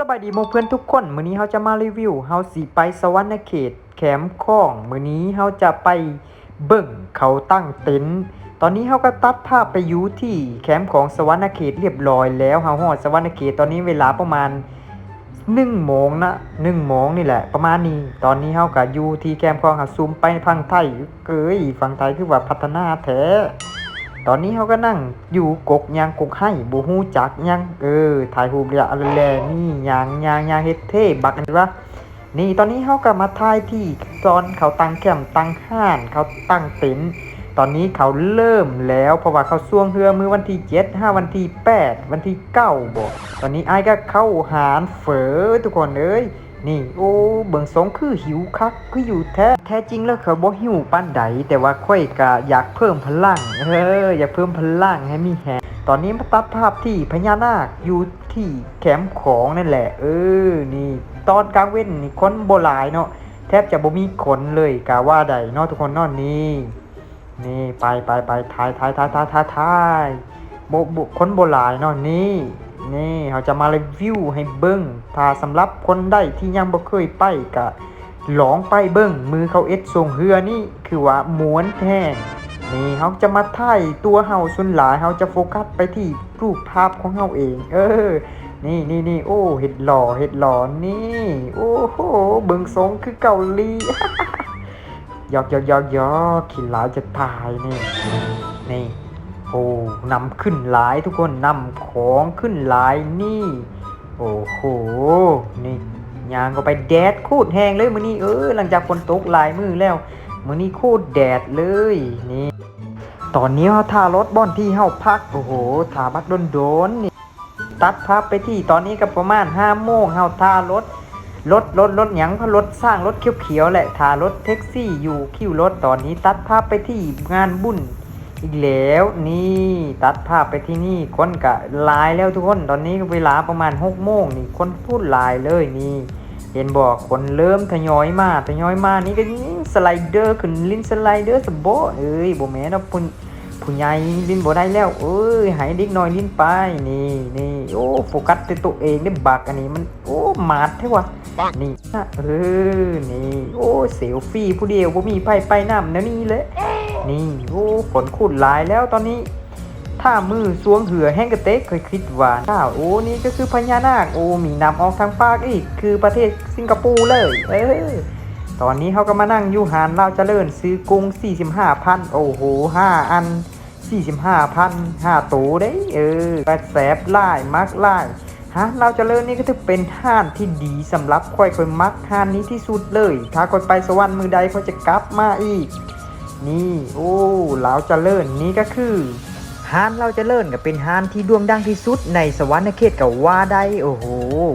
ສະບາຍດີໝູ່ເພື່ອນທຸກຄົນ, ມື້ນີ້ເຮົາຈະມາຣີວິວ ເຮົາຊິໄປສະຫວັນນະເຂດແຄມຂອງ. ມື້ນີ້ເຮົາຈະໄປເບິ່ງເຂົາຕັ້ງເຕັນ. ຕອນນີ້ເຮົາກໍຕັດພາບໄປຢູ່ທີ່ແຄມຂອງສະຫວັນນະເຂດລຽບຮ້ອຍແລ້ວ. ເຮົາຮອດສະຫວັນນະເຂດ ຕອນນີ້ເວລາປະມານໜຶ່ງໂມງນະ, ໜຶ່ງໂມງນີ້ແຫຼະ ປະມານນີ້. ຕອນນີ້ເຮົາກໍຢູ່ທີ່ແຄມຂອງ, ເຮົາຊູມໄປຝັ່ງໄທ. ເອີຍ ຝັ່ງໄທຄືວ່າພັດທະນາແທ້. ຕອນນີ້ເຮົາກໍນັ່ງຢູ່ກົກຫຍັງ ກົກໄຮ ບໍ່ຮູ້ຈັກຫຍັງ. ເອີ ຖ່າຍຮູບແລ້ວ ອັນແລນີ້ ຍ່າງ ຍ່າງ ຍ່າງເຮັດເທ່ບັກອັນນີ້ວະ. ນີ້ ຕອນນີ້ເຮົາກໍມາຖ່າຍທີ່ຕອນເຂົາຕັ້ງແຄມ ຕັ້ງຮ້ານ ເຂົາຕັ້ງເຕັນ. ຕອນນີ້ເຂົາເລີ່ມແລ້ວ ເພາະວ່າເຂົາຊ່ວງເຮືອມື້ວັນທີເຈັດ ຫາວັນທີແປດ ວັນທີເກົ້າບໍ. ຕອນນີ້ອ້າຍກໍເຂົ້າຮ້ານເຝີ ທຸກຄົນເອີຍ. ນີ້ ໂອ້ ເບິ່ງຊົງຄືຫິວຄັກ ຄືຫິວແທ້. ແທ້ຈິງແລ້ວຂ້ອຍບໍ່ຫິວປານໃດ ແຕ່ວ່າຂ້ອຍກະຢາກເພີ່ມພະລັງ ເອີ ຢາກເພີ່ມພະລັງໃຫ້ມີແຮງ. ຕອນນີ້ມາຕັດພາບທີ່ພະຍານາກຢູ່ທີ່ແຄມຂອງນັ້ນແຫຼະ. ເອີ ນີ້ ຕອນກາງເວັນນີ້ຄົນບໍ່ຫຼາຍເນາະ, ແທບຈະບໍ່ມີຄົນເລີຍກະວ່າໄດ້ເນາະ ທຸກຄົນເນາະ. ນີ້ ນີ້ ໄປ ໄປ ໄປ ຖ່າຍ ຖ່າຍ ຖ່າຍ ຖ່າຍ ຖ່າຍ ບໍ່ ບໍ່ ຄົນບໍ່ຫຼາຍເນາະ. ນີ້ ນີ້ ເຮົາຈະມາຣີວິວໃຫ້ເບິ່ງ. ຖ້າສຳລັບຄົນໃດທີ່ຍັງບໍ່ເຄີຍໄປ ກະລອງໄປເບິ່ງ ມື້ເຂົາເຮັດຊ່ວງເຮືອນີ້ ຄືວ່າມ່ວນແຮງ. ນີ້ ເຮົາຈະມາຖ່າຍຕົວເຮົາ, ສ່ວນຫຼາຍເຮົາຈະໂຟກັສໄປທີ່ຮູບພາບຂອງເຮົາເອງ. ເອີ ນີ້ ນີ້ ນີ້ ໂອ້ ເຮັດຫຼໍ່ ເຮັດຫຼໍ່. ນີ້ ໂອ້ໂຫ ເບິ່ງຊົງຄືເກົາຫຼີ. ຢອກ ຢອກ ຢອກ ຢອກ ຂີ້ຫຼາຍຈະຕາຍນີ້. ນີ້ ໂອ້ ນ້ຳຂຶ້ນຫຼາຍທຸກຄົນ, ນ້ຳຂອງຂຶ້ນຫຼາຍນີ້. ໂອ້ໂຫ ນີ້ ຍ່າງເຂົ້າໄປ ແດດໂຄດແຮງເລີຍມື້ນີ້. ເອີ ຫຼັງຈາກຝົນຕົກຫຼາຍມື້ແລ້ວ ມື້ນີ້ໂຄດແດດເລີຍນີ້. ຕອນນີ້ເຮົາຖ້າລົດບ່ອນທີ່ເຮົາພັກ. ໂອ້ໂຫ ຖ້າບັກດົນໆນີ້. ຕັດພາບໄປທີ່ ຕອນນີ້ກໍປະມານຫ້າໂມງ, ເຮົາຖ້າລົດ ລົດ ລົດ ລົດຫຍັງ ລົດຊ່າງ ລົດຂຽວໆ ແຫຼະ ຖ້າລົດແທັກຊີຢູ່ຄິວລົດ. ຕອນນີ້ຕັດພາບໄປທີ່ງານບຸນອີກແລ້ວ. ນີ້ ຕັດພາບໄປທີ່ນີ້ ຄົນກະຫຼາຍແລ້ວທຸກຄົນ. ຕອນນີ້ເວລາປະມານຫົກໂມງນີ້ ຄົນໂຄດຫຼາຍເລີຍນີ້. ເຫັນບໍ່ ຄົນເລີ່ມທະຍອຍມາ ທະຍອຍມາ. ນີ້ກໍຫຼິ້ນສະໄລເດີ ຂຶ້ນຫຼິ້ນສະໄລເດີຊະບໍ. ເອີຍ ບໍ່ແມ່ນດອກ ຜູ້ ຜູ້ໃຫຍ່ຫຼິ້ນບໍ່ໄດ້ແລ້ວ. ເອີຍ ໃຫ້ເດັກນ້ອຍຫຼິ້ນໄປ. ນີ້ ນີ້ ໂອ້ ໂຟກັສແຕ່ໂຕເອງເດ້ບັກອັນນີ້ ມັນ ໂອ້ ໝາດແທ້ວະ. ນີ້ ເອີ ນີ້ ໂອ້ ເຊວຟີຜູ້ດຽວ ບໍ່ມີໃຜໄປນຳແນວນີ້ແຫຼະ. ນີ້ ໂອ້ ຄົນໂຄດຫຼາຍແລ້ວຕອນນີ້. ຖ້າມື້ຊ່ວງເຮືອແຮງກະເຕັກ ຂ້ອຍຄິດວ່າ ໂອ້ ນີ້ກໍຄືພະຍານາກ. ໂອ້ ມີນ້ຳອອກທາງປາກອີກ ຄືປະເທດສິງກະໂປເລີຍ. ເອີ ຕອນນີ້ເຮົາກໍມານັ່ງຢູ່ຮ້ານລາວຈະເລີນ ຊື້ກຸ້ງສີ່ສິບຫ້າພັນ. ໂອ້ໂຫ ຫ້າອັນ ສີ່ສິບຫ້າພັນ ຫ້າໂຕເດ້. ເອີ ແຊບຫຼາຍ ມັກຫຼາຍ. ຮ້ານລາວຈະເລີນນີ້ກໍຖືເປັນຮ້ານທີ່ດີສຳລັບຂ້ອຍ, ຂ້ອຍມັກຮ້ານນີ້ທີ່ສຸດເລີຍ. ຖ້າຂ້ອຍໄປສະຫວັນມື້ໃດ ຂ້ອຍຈະກັບມາອີກ. ນີ້ ໂອ້ ລາວຈະເລີນນີ້ກໍຄືຮ້ານລາວຈະເລີນ ກໍເປັນຮ້ານທີ່ໂດ່ງດັງທີ່ສຸດໃນສະຫວັນນະເຂດກໍວ່າໄດ້. ໂອ້ໂຫ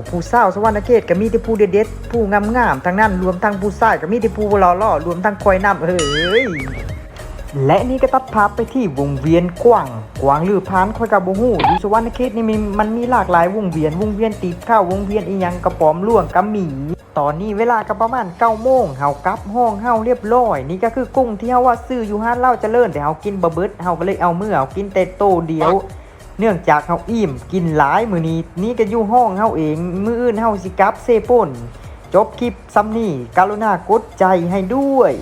ຜູ້ສາວສະຫວັນນະເຂດກໍມີແຕ່ຜູ້ເດັດໆ ຜູ້ງາມໆ ທັງນັ້ນ, ລວມທັງຜູ້ຊາຍກໍມີແຕ່ຜູ້ຫຼໍ່ໆ ລວມທັງຂ້ອຍນຳ. ເອີຍ ແລະ ນີ້ກໍຕັດພາບໄປທີ່ວົງວຽນກວ້າງ ກວ້າງຫຼືພານ ຂ້ອຍກໍບໍ່ຮູ້. ຢູ່ສະຫວັນນະເຂດນີ້ມີ ມັນມີຫຼາກຫຼາຍວົງວຽນ, ວົງວຽນຕີບຂາວ ວົງວຽນອີ່ຫຍັງກະປອມຫຼວງກໍມີ. ຕອນນີ້ເວລາກໍປະມານເກົ້າໂມງ ເຮົາກັບຫ້ອງເຮົາລຽບຮ້ອຍ. ນີ້ກໍຄືກຸ້ງທີ່ເຮົາວ່າຊື້ຢູ່ຮ້ານລາວຈະເລີນ ແຕ່ເຮົາກິນບໍ່ເບິດ ເຮົາກໍເລີຍເອົາເມືອ ເຮົາກິນແຕ່ໂຕດຽວ ເນື່ອງຈາກເຮົາອີ່ມ ກິນຫຼາຍມື້ນີ້. ນີ້ກໍຢູ່ຫ້ອງເຮົາເອງ, ມື້ອື່ນເຮົາຊິກັບເຊໂປນ. ຈົບຄລິບສ່ຳນີ້ ກະລຸນາກົດໃຈໃຫ້ດ້ວຍ.